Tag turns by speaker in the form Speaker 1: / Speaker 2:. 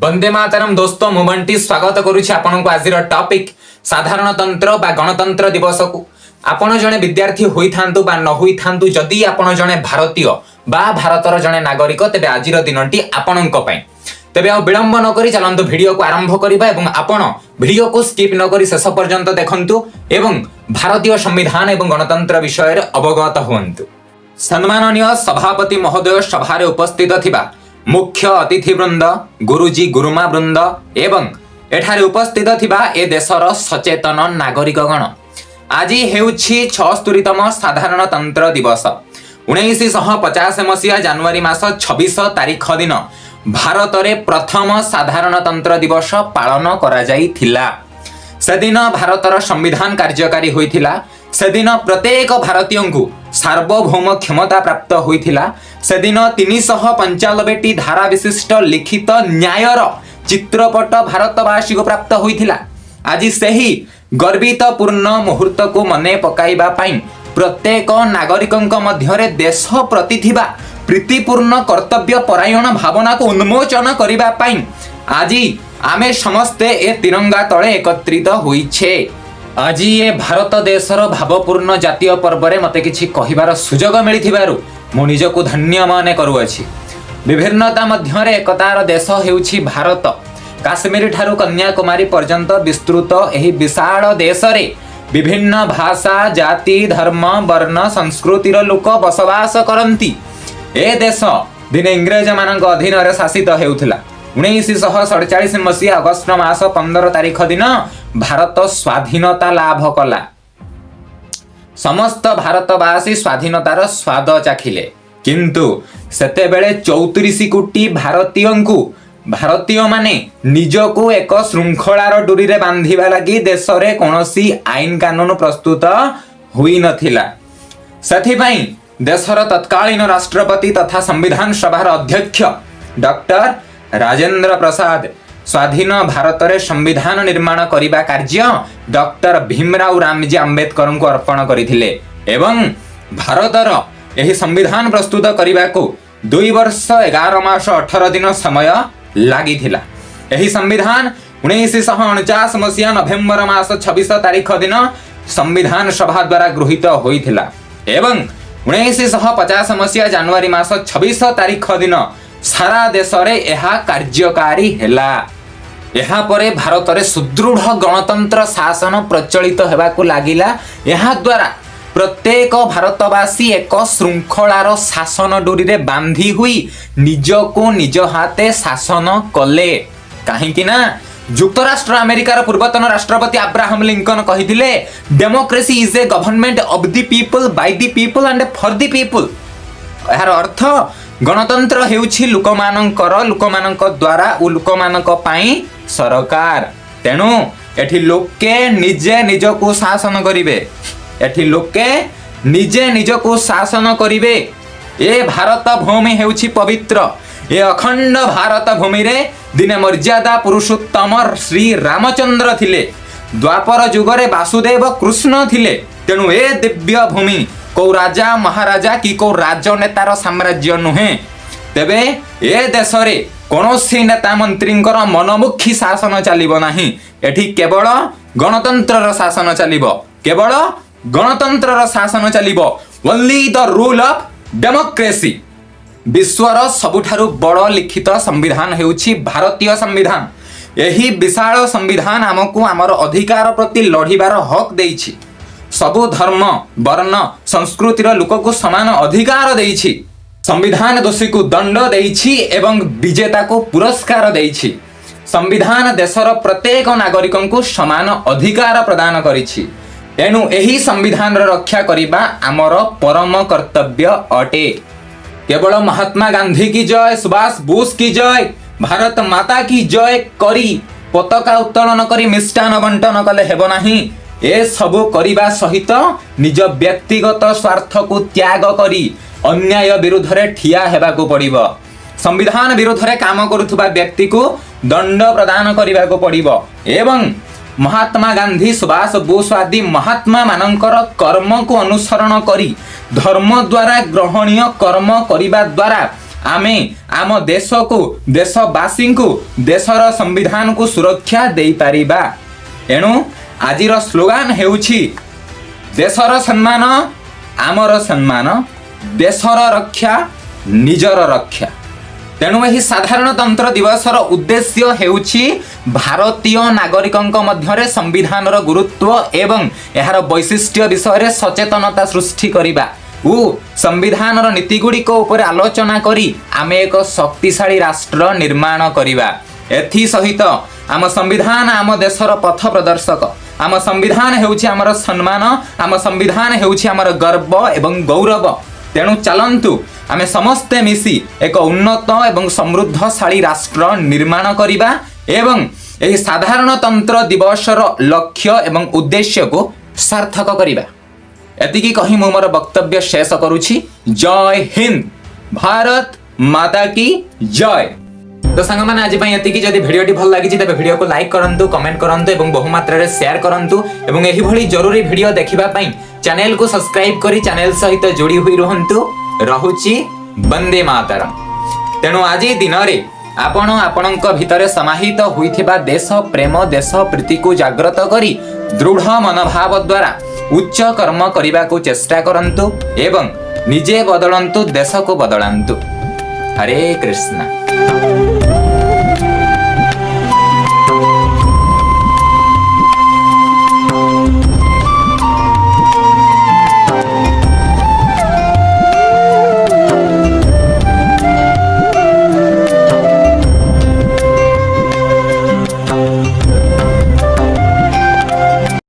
Speaker 1: ବନ୍ଦେ ମାତରମ୍ ଦୋସ୍ତ, ମୁଁ ବଣ୍ଟି ସ୍ୱାଗତ କରୁଛି ଆପଣଙ୍କୁ ଆଜିର ଟପିକ ସାଧାରଣତନ୍ତ୍ର ବା ଗଣତନ୍ତ୍ର ଦିବସକୁ। ଆପଣ ଜଣେ ବିଦ୍ୟାର୍ଥୀ ହୋଇଥାନ୍ତୁ ବା ନ ହୋଇଥାନ୍ତୁ, ଯଦି ଆପଣ ଜଣେ ଭାରତୀୟ ବା ଭାରତର ଜଣେ ନାଗରିକ, ତେବେ ଆଜିର ଦିନଟି ଆପଣଙ୍କ ପାଇଁ। ତେବେ ଆଉ ବିଳମ୍ବ ନ କରି ଚାଲନ୍ତୁ ଭିଡିଓକୁ ଆରମ୍ଭ କରିବା ଏବଂ ଆପଣ ଭିଡିଓକୁ ସ୍କିପ୍ ନ କରି ଶେଷ ପର୍ଯ୍ୟନ୍ତ ଦେଖନ୍ତୁ ଏବଂ ଭାରତୀୟ ସମ୍ବିଧାନ ଏବଂ ଗଣତନ୍ତ୍ର ବିଷୟରେ ଅବଗତ ହୁଅନ୍ତୁ। ସମ୍ମାନନୀୟ ସଭାପତି ମହୋଦୟ, ସଭାରେ ଉପସ୍ଥିତ ଥିବା ମୁଖ୍ୟ ଅତିଥିବୃନ୍ଦ, ଗୁରୁଜୀ ଗୁରୁମା ବୃନ୍ଦ ଏବଂ ଏଠାରେ ଉପସ୍ଥିତ ଥିବା ଏ ଦେଶର ସଚେତନ ନାଗରିକଗଣ, ଆଜି ହେଉଛି 76ତମ ସାଧାରଣତନ୍ତ୍ର ଦିବସ। 1950 ମସିହା ଜାନୁଆରୀ ମାସ 26 ତାରିଖ ଦିନ ଭାରତରେ ପ୍ରଥମ ସାଧାରଣତନ୍ତ୍ର ଦିବସ ପାଳନ କରାଯାଇଥିଲା। ସେଦିନ ଭାରତର ସମ୍ବିଧାନ କାର୍ଯ୍ୟକାରୀ ହୋଇଥିଲା। ସେଦିନ ପ୍ରତ୍ୟେକ ଭାରତୀୟଙ୍କୁ ସାର୍ବଭୌମ କ୍ଷମତା ପ୍ରାପ୍ତ ହୋଇଥିଲା। ସେଦିନ 395ଟି ଧାରା ବିଶିଷ୍ଟ ଲିଖିତ ନ୍ୟାୟର ଚିତ୍ରପଟ ଭାରତବାସୀକୁ ପ୍ରାପ୍ତ ହୋଇଥିଲା। ଆଜି ସେହି ଗର୍ବିତପୂର୍ଣ୍ଣ ମୁହୂର୍ତ୍ତକୁ ମନେ ପକାଇବା ପାଇଁ, ପ୍ରତ୍ୟେକ ନାଗରିକଙ୍କ ମଧ୍ୟରେ ଦେଶ ପ୍ରତି ଥିବା ପ୍ରୀତିପୂର୍ଣ୍ଣ କର୍ତ୍ତବ୍ୟ ପରାୟଣ ଭାବନାକୁ ଉନ୍ମୋଚନ କରିବା ପାଇଁ ଆଜି ଆମେ ସମସ୍ତେ ଏ ତିରଙ୍ଗା ତଳେ ଏକତ୍ରିତ ହୋଇଛେ। ଆଜି ଏ ଭାରତ ଦେଶର ଭାବପୂର୍ଣ୍ଣ ଜାତୀୟ ପର୍ବରେ ମୋତେ କିଛି କହିବାର ସୁଯୋଗ ମିଳିଥିବାରୁ ମୁଁ ନିଜକୁ ଧନ୍ୟ ମନେ କରୁଅଛି। ବିଭିନ୍ନତା ମଧ୍ୟରେ ଏକତାର ଦେଶ ହେଉଛି ଭାରତ। କାଶ୍ମୀର ଠାରୁ କନ୍ୟାକୁମାରୀ ପର୍ଯ୍ୟନ୍ତ ବିସ୍ତୃତ ଏହି ବିଶାଳ ଦେଶରେ ବିଭିନ୍ନ ଭାଷା, ଜାତି, ଧର୍ମ, ବର୍ଣ୍ଣ, ସଂସ୍କୃତିର ଲୋକ ବସବାସ କରନ୍ତି। ଏ ଦେଶ ଦିନେ ଇଂରେଜମାନଙ୍କ ଅଧୀନରେ ଶାସିତ ହେଉଥିଲା। 1947 ମସିହା ଅଗଷ୍ଟ ମାସ 15 ତାରିଖ ଦିନ ଭାରତ ସ୍ୱାଧୀନତା ଲାଭ କଲା। ସମସ୍ତ ଭାରତବାସୀ ସ୍ୱାଧୀନତାର ସ୍ୱାଦ ଚାଖିଲେ। କିନ୍ତୁ ସେତେବେଳେ 34 କୋଟି ଭାରତୀୟଙ୍କୁ, ଭାରତୀୟମାନେ ନିଜକୁ ଏକ ଶୃଙ୍ଖଳାର ଡୁରିରେ ବାନ୍ଧିବା ଲାଗି ଦେଶରେ କୌଣସି ଆଇନ କାନୁନ ପ୍ରସ୍ତୁତ ହୋଇନଥିଲା। ସେଥିପାଇଁ ଦେଶର ତତ୍କାଳୀନ ରାଷ୍ଟ୍ରପତି ତଥା ସମ୍ବିଧାନ ସଭାର ଅଧ୍ୟକ୍ଷ ଡକ୍ଟର ରାଜେନ୍ଦ୍ର ପ୍ରସାଦ ସ୍ୱାଧୀନ ଭାରତରେ ସମ୍ବିଧାନ ନିର୍ମାଣ କରିବା କାର୍ଯ୍ୟ ଡକ୍ଟର ଭୀମରାଓ ରାମଜୀ ଆମ୍ବେଦକରଙ୍କୁ ଅର୍ପଣ କରିଥିଲେ ଏବଂ ଭାରତର ଏହି ସମ୍ବିଧାନ ପ୍ରସ୍ତୁତ କରିବାକୁ 2 ବର୍ଷ 11 ମାସ 18 ଦିନ ସମୟ ଲାଗିଥିଲା। ଏହି ସମ୍ବିଧାନ 1949 ମସିହା ନଭେମ୍ବର ମାସ 26 ତାରିଖ ଦିନ ସମ୍ବିଧାନ ସଭା ଦ୍ୱାରା ଗୃହୀତ ହୋଇଥିଲା ଏବଂ 1950 ମସିହା ଜାନୁଆରୀ ମାସ 26 ତାରିଖ ଦିନ ସାରା ଦେଶରେ ଏହା କାର୍ଯ୍ୟକାରୀ ହେଲା। ଏହାପରେ ଭାରତରେ ସୁଦୃଢ଼ ଗଣତନ୍ତ୍ର ଶାସନ ପ୍ରଚଳିତ ହେବାକୁ ଲାଗିଲା। ଏହାଦ୍ୱାରା ପ୍ରତ୍ୟେକ ଭାରତବାସୀ ଏକ ଶୃଙ୍ଖଳାର ଶାସନ ଡୋରିରେ ବାନ୍ଧି ହୋଇ ନିଜକୁ ନିଜ ହାତେ ଶାସନ କଲେ। କାହିଁକି ନା ଯୁକ୍ତରାଷ୍ଟ୍ର ଆମେରିକାର ପୂର୍ବତନ ରାଷ୍ଟ୍ରପତି ଆବ୍ରାହମ ଲିଙ୍କନ କହିଥିଲେ, "Democracy is a government of the people, by the people and for the people." ଏହାର ଅର୍ଥ, ଗଣତନ୍ତ୍ର ହେଉଛି ଲୋକମାନଙ୍କର, ଲୋକମାନଙ୍କ ଦ୍ୱାରା ଓ ଲୋକମାନଙ୍କ ପାଇଁ ସରକାର। ତେଣୁ ଏଠି ଲୋକେ ନିଜେ ନିଜକୁ ଶାସନ କରିବେ। ଏଠି ଲୋକେ ନିଜେ ନିଜକୁ ଶାସନ କରିବେ। ଏ ଭାରତ ଭୂମି ହେଉଛି ପବିତ୍ର। ଏ ଅଖଣ୍ଡ ଭାରତ ଭୂମିରେ ଦିନେ ମର୍ଯ୍ୟାଦା ପୁରୁଷୋତ୍ତମ ଶ୍ରୀ ରାମଚନ୍ଦ୍ର ଥିଲେ। ଦ୍ୱାପର ଯୁଗରେ ବାସୁଦେବ କୃଷ୍ଣ ଥିଲେ। ତେଣୁ ଏ ଦିବ୍ୟ ଭୂମି କୋଉ ରାଜା ମହାରାଜା କି କୋଉ ରାଜନେତାର ସାମ୍ରାଜ୍ୟ ନୁହେଁ। ତେବେ ଏ ଦେଶରେ କୌଣସି ନେତା ମନ୍ତ୍ରୀଙ୍କର ମନମୁଖୀ ଶାସନ ଚାଲିବ ନାହିଁ। ଏଠି କେବଳ ଗଣତନ୍ତ୍ରର ଶାସନ ଚାଲିବ। କେବଳ ଗଣତନ୍ତ୍ରର ଶାସନ ଚାଲିବ। Only the rule of democracy. ବିଶ୍ୱର ସବୁଠାରୁ ବଡ଼ ଲିଖିତ ସମ୍ବିଧାନ ହେଉଛି ଭାରତୀୟ ସମ୍ବିଧାନ। ଏହି ବିଶାଳ ସମ୍ବିଧାନ ଆମକୁ ଆମର ଅଧିକାର ପ୍ରତି ଲଢ଼ିବାର ହକ୍ ଦେଇଛି। ସବୁ ଧର୍ମ, ବର୍ଣ୍ଣ, ସଂସ୍କୃତିର ଲୋକକୁ ସମାନ ଅଧିକାର ଦେଇଛି। ସମ୍ବିଧାନ ଦୋଷୀକୁ ଦଣ୍ଡ ଦେଇଛି ଏବଂ ବିଜେତାକୁ ପୁରସ୍କାର ଦେଇଛି। ସମ୍ବିଧାନ ଦେଶର ପ୍ରତ୍ୟେକ ନାଗରିକଙ୍କୁ ସମାନ ଅଧିକାର ପ୍ରଦାନ କରିଛି। ଏଣୁ ଏହି ସମ୍ବିଧାନର ରକ୍ଷା କରିବା ଆମର ପରମ କର୍ତ୍ତବ୍ୟ ଅଟେ। କେବଳ ମହାତ୍ମା ଗାନ୍ଧୀ କି ଜୟ, ସୁଭାଷ ବୋଷ କି ଜୟ, ଭାରତ ମାତା କି ଜୟ କରି ପତାକା ଉତ୍ତୋଳନ କରି ମିଷ୍ଟାନ ବଣ୍ଟନ କଲେ ହେବ ନାହିଁ। ଏସବୁ କରିବା ସହିତ ନିଜ ବ୍ୟକ୍ତିଗତ ସ୍ୱାର୍ଥକୁ ତ୍ୟାଗ କରି ଅନ୍ୟାୟ ବିରୁଦ୍ଧରେ ଠିଆ ହେବାକୁ ପଡ଼ିବ। ସମ୍ବିଧାନ ବିରୁଦ୍ଧରେ କାମ କରୁଥିବା ବ୍ୟକ୍ତିକୁ ଦଣ୍ଡ ପ୍ରଦାନ କରିବାକୁ ପଡ଼ିବ ଏବଂ ମହାତ୍ମା ଗାନ୍ଧୀ, ସୁଭାଷ ବୋଷ ଆଦି ମହାତ୍ମା ମାନଙ୍କର କର୍ମକୁ ଅନୁସରଣ କରି ଧର୍ମ ଦ୍ୱାରା ଗ୍ରହଣୀୟ କର୍ମ କରିବା ଦ୍ୱାରା ଆମେ ଆମ ଦେଶକୁ, ଦେଶବାସୀଙ୍କୁ, ଦେଶର ସମ୍ବିଧାନକୁ ସୁରକ୍ଷା ଦେଇପାରିବା। ଏଣୁ ଆଜିର ସ୍ଲୋଗାନ ହେଉଛି, ଦେଶର ସମ୍ମାନ ଆମର ସମ୍ମାନ, ଦେଶର ରକ୍ଷା ନିଜର ରକ୍ଷା। ତେଣୁ ଏହି ସାଧାରଣତନ୍ତ୍ର ଦିବସର ଉଦ୍ଦେଶ୍ୟ ହେଉଛି ଭାରତୀୟ ନାଗରିକଙ୍କ ମଧ୍ୟରେ ସମ୍ବିଧାନର ଗୁରୁତ୍ୱ ଏବଂ ଏହାର ବୈଶିଷ୍ଟ୍ୟ ବିଷୟରେ ସଚେତନତା ସୃଷ୍ଟି କରିବା ଓ ସମ୍ବିଧାନର ନୀତିଗୁଡ଼ିକ ଉପରେ ଆଲୋଚନା କରି ଆମେ ଏକ ଶକ୍ତିଶାଳୀ ରାଷ୍ଟ୍ର ନିର୍ମାଣ କରିବା। ଏଥିସହିତ ଆମ ସମ୍ବିଧାନ ଆମ ଦେଶର ପଥ ପ୍ରଦର୍ଶକ, ଆମ ସମ୍ବିଧାନ ହେଉଛି ଆମର ସମ୍ମାନ, ଆମ ସମ୍ବିଧାନ ହେଉଛି ଆମର ଗର୍ବ ଏବଂ ଗୌରବ। ତେଣୁ ଚାଲନ୍ତୁ, ଆମେ ସମସ୍ତେ ମିଶି ଏକ ଉନ୍ନତ ଏବଂ ସମୃଦ୍ଧଶାଳୀ ରାଷ୍ଟ୍ର ନିର୍ମାଣ କରିବା ଏବଂ ଏହି ସାଧାରଣତନ୍ତ୍ର ଦିବସର ଲକ୍ଷ୍ୟ ଏବଂ ଉଦ୍ଦେଶ୍ୟକୁ ସାର୍ଥକ କରିବା। ଏତିକି କହି ମୁଁ ମୋର ବକ୍ତବ୍ୟ ଶେଷ କରୁଛି। ଜୟ ହିନ୍ଦ, ଭାରତ ମାତା କି ଜୟ। ତ ସାଙ୍ଗମାନେ, ଆଜି ପାଇଁ ଏତିକି। ଯଦି ଭିଡ଼ିଓଟି ଭଲ ଲାଗିଛି, ତେବେ ଭିଡ଼ିଓକୁ ଲାଇକ୍ କରନ୍ତୁ, କମେଣ୍ଟ କରନ୍ତୁ ଏବଂ ବହୁ ମାତ୍ରାରେ ସେୟାର କରନ୍ତୁ ଏବଂ ଏହିଭଳି ଜରୁରୀ ଭିଡ଼ିଓ ଦେଖିବା ପାଇଁ ଚ୍ୟାନେଲକୁ ସବସ୍କ୍ରାଇବ କରି ଚ୍ୟାନେଲ ସହିତ ଯୋଡ଼ି ହୋଇ ରୁହନ୍ତୁ। ରହୁଛି, ବନ୍ଦେ ମାତରମ୍। ତେଣୁ ଆଜି ଦିନରେ ଆପଣ ଆପଣଙ୍କ ଭିତରେ ସମାହିତ ହୋଇଥିବା ଦେଶ ପ୍ରେମ, ଦେଶ ପ୍ରୀତିକୁ ଜାଗ୍ରତ କରି ଦୃଢ଼ ମନୋଭାବ ଦ୍ୱାରା ଉଚ୍ଚ କର୍ମ କରିବାକୁ ଚେଷ୍ଟା କରନ୍ତୁ ଏବଂ ନିଜେ ବଦଳନ୍ତୁ, ଦେଶକୁ ବଦଳାନ୍ତୁ। ହରେ କୃଷ୍ଣ।